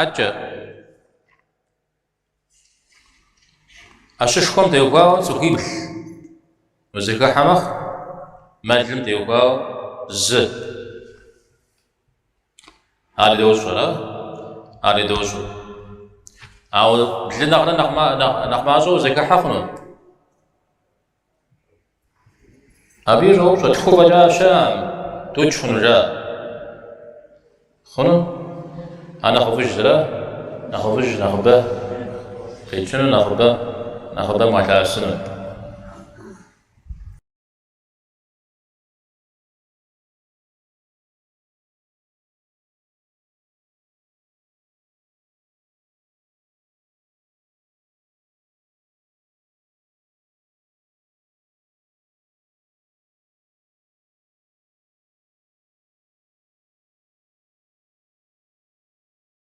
Адэкӏэ ӏэщышхуэм теухуауэ цӏыхуибл узэхыхьэ мэхъу, мэлым теухуауэ зы. Ари дощӏ, ара? Ари дощӏ. Ауэ блы нэхърэ нэхъ мащӏэу узэхыхьэ хъуну? Абы и щӏоупщӏэ, тху фӏэкӏа щыӏэм, тӏукӏ хъуну жаӏэ. Хъуну? Ар нэхъыфӏыжщ, ара? Нэхъыфӏыжщ, нэхъыбэ къикӏыну, нэхъыбэ, нэхъыбэм уалъэӏэсыну.